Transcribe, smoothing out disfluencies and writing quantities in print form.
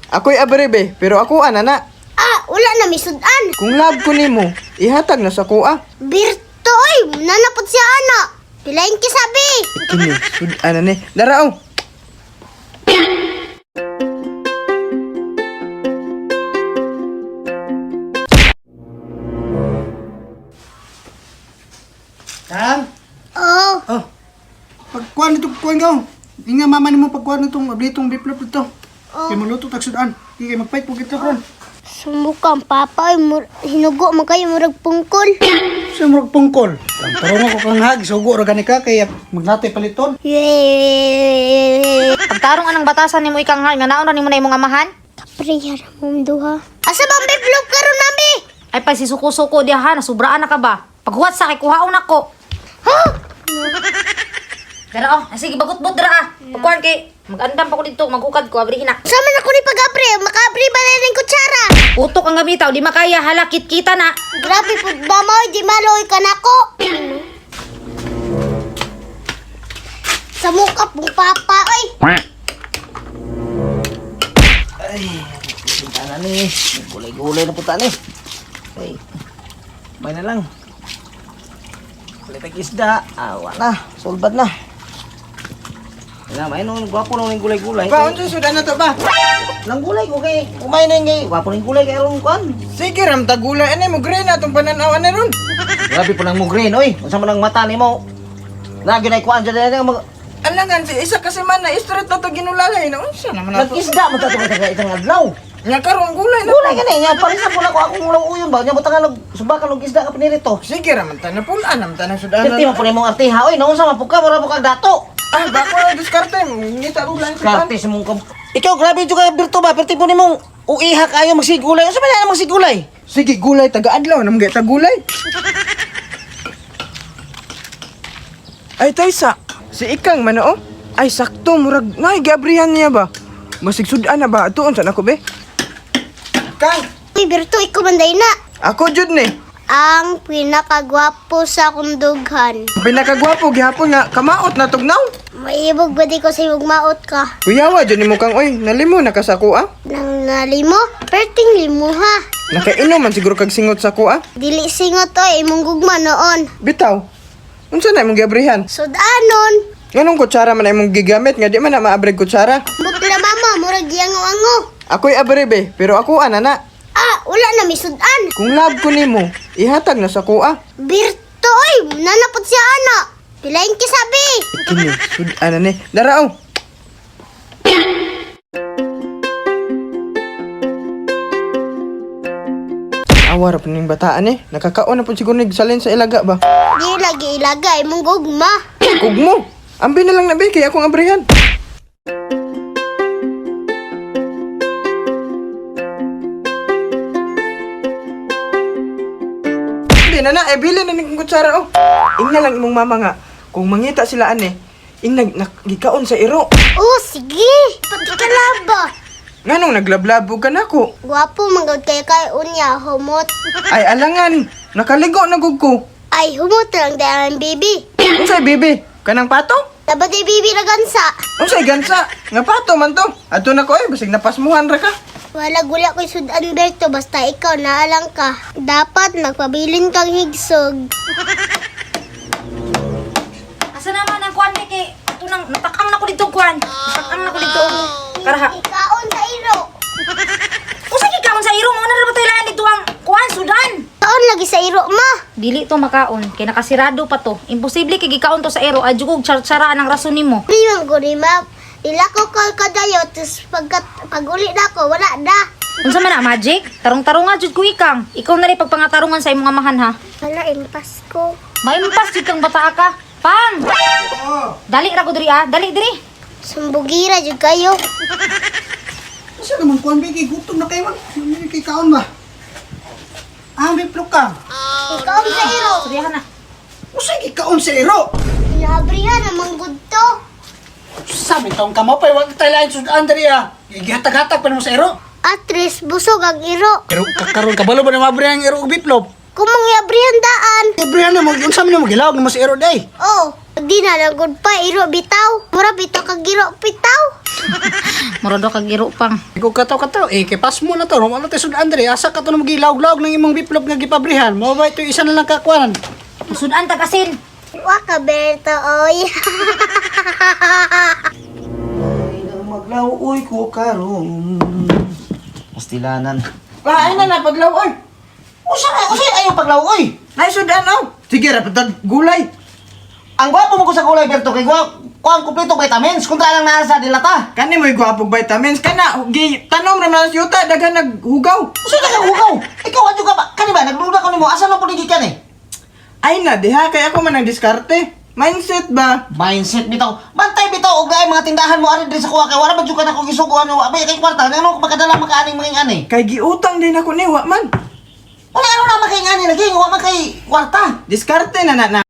Ako'y abrebe, pero ako ana na. Ah, wala na misudan. Kung love ko nimo, ihatag na sa kuha. Birto oy, nanapot siya ana. Pilain kisabi. Kini, sudan na ni. Dara oh. Kang? Oh, Oh. Pagkuhan nito, kuhan ka. Inga mama nimo pagkuhan nitong ablitong biplop dito. Oh. Kay maluto tag sudan. Di kay magpait po gito ron. Sumbukan papa oy, hinugo man kayo murag pungkol. Sa murag pungkol. Kang tarong ako kang hag, sugo ra gani ka kay magnatay paliton. Yeee. Pagtarong anang batasan nimo ikang nga naon ra nimo na imong amahan? Kapriya ra mong duha. Asa bang biplop karon nami? Ay pa si suko-suko diha ha, nasubraan na ka ba? Paghuwat sa kay kuhaon nako. Ha? Dara oh, ay, sige bagot-bot dara ah. Pagkuhan kay magandam pa ko dito, maghukad ko abrihin na. Sama na ko ni pag-abri, makaabri ba na rin kutsara? Utok ang gamitaw, di makaya hala kita na. Grabe pud mama oy, di maloy ka nako. Sa mukha pong papa oy. Punta na ni. Gulay-gulay na punta ni. Ay, may na lang. Kulit ang isda. Awa na. Sulbad na. Wala, may nung gwapo nung yung gulay-gulay. Pa, unsa sudan na to ba? Nang gulay ko kay kumain na yung kay gwapo ng gulay kay aron kuan. Sige ram tagulay ani mo green atong pananaw ani ron. Grabe po nang mugrin oy. Unsa man ang mata nimo? Lagi na kuan dyan mag Alangan si isa kasi man na straight na to ginulalay na unsa naman ato. nag-isda man ta to itang adlaw. Nya karon gulay na. Gulay gani nya parisa po na ko akong ulang uyon ba nya butangan og subakan og isda ka pinirito. Sige ra man ta na pulaan man ta na sudan. Pirti man po nimong artiha oy, naunsa man po ka mura po kag dato. Ah, bako na diskarte. Ngita og lang sudan. Karte sa mong Ikaw, grabe dyan ka, Berto ba? Perti po nimong uiha kayo magsigulay. Ano sa man magsigulay? Sige gulay taga adlaw nam gay gulay. Ay taysa, si Ikang man oh. Ay sakto murag nay giabrihan niya ba. Masig sudan na ba atuon sa nako be? Kang, Uy, Berto, ikaw man day na. ako jud ni. Ang pinakagwapo sa akong dughan. Pinakagwapo gihapon nga kamaot na tugnaw. Maibog ba di ko sa imong maot ka? Kuyawa jud nimo kang oy, nalimo na ka sa kuha. Nang nalimo, perting limo ha. Nakainom man siguro kag singot sa kuha. Dili singot oy, imong gugma noon. Bitaw. Unsa na imong giabrihan? Sudanon. Nganong kutsara man imong gigamit nga di man na maabreg kutsara? Butla mama, murag giango-ango. Ako'y abrebe, pero ako ana na. Ah, wala na misudan. Kung love ko nimo, ihatag na sa kuha. Birto oy, nanapot siya ana. Pilain kisabi. Kini, sudan na ni. Dara oh. Awar pa ning bataan eh. Nakakaon na po siguro nagsalin sa ilaga ba. Di lagi ilaga imong gugma. Kugmo. Ambi na lang na be kay akong abrihan. Hindi na na, eh bili na ning kutsara oh. Ingna lang imong mama nga kung mangita sila ane, ingnag gikaon sa iro. Oh, sige. Pati ka laba. Nganong naglablabo ka nako? Gwapo manggod kay kay unya humot. Ay alangan, nakaligo na gud ko. Ay, humot lang dahil ang bibi. Unsay bibi? Kanang pato? Dapat ay bibi na gansa. Unsay gansa? Nga pato man to. Adto na ko eh, basig napasmuhan ra ka. Wala gula ko'y sudan Berto, basta ikaw naalang ka. Dapat nagpabilin kang higsog. Asa naman ang kuan kay ato nang natakang nako dito kuan. Natakang nako dito. Karaha. Ikaon sa iro. Usa gikaon sa iro mo na ra ba tayo dito ang kuan sudan? Kaon lagi sa iro, ma. Dili to makaon kay nakasirado pa to. Imposible kay gikaon to sa ero adyo kog charchara ang rason nimo. Di man ko ni ma. Ilako ko kadayo, tapos pagkat, pag uli na ako, wala na. Unsa man na magic? Tarong-tarong nga jud ko ikang. Ikaw na rin pagpangatarungan sa imong amahan ha. Wala, impas ko. Maimpas jud kang bata ka. Pang! Dali ra ko diri ah. Dali diri. Sumbugira jud kayo. Asa naman kuan ba kay gutom na kayo man. Hindi kay kaon ba? Ah, biplop ka. Ikaon sa iro. Surihan na. Usa gikaon sa iro. Inabrihan ang manggod to. Sabi taong kamo pa wa tay lain sudan diri ah. Gihatag-hatag pa nimo sa iro. Atres, busog ang iro. Pero kakaron kabalo ba na maabri ang iro og biplop? Kumang iabrihan daan. Abrihan na mo, unsa man mo gilawag mo si iro day. Oh, di na lang gud pa iro bitaw. Mura bitaw kag iro bitaw. Mura daw kag iro pang. Ikaw kataw-kataw, eh, kay pas mo na to. Wala tayo sudan dre. Asa ka to na magilawag-lawag ng imong biplop nga gipabrihan. Mao ba ito isa na lang kakuan? Sudan tag asin. Wa ka Berto oy. Ay, nang maglauoy ko karon. Pastilanan. Pa, ay na na paglaw oy. Usa ka, usa ayo paglauoy. Nay sudan oh. Sige ra patag gulay. Ang gwapo mo ko sa gulay Berto kay gwapo kuang kumpleto vitamins kontra lang naa sa dilata. Kani mo'y gwapog vitamins kana gi tanom ra man sa yuta daghan naghugaw. Usa na ka hugaw. Ikaw adyo ka ba? Kani ba nagduda ko nimo asa man pud gikan eh? Ay na diha kay ako man ang diskarte. Mindset ba? Mindset bitaw. Bantay bitaw og naay mga tindahan mo ari diri sa kuha kay wala ba jud ka nako gisugoan wa ba kay kwarta ngano makadala makaaning mga ani. Kay giutang din ako ni wa man. Wala ano na makaingani lagi wa man kay kwarta. Diskarte na na na.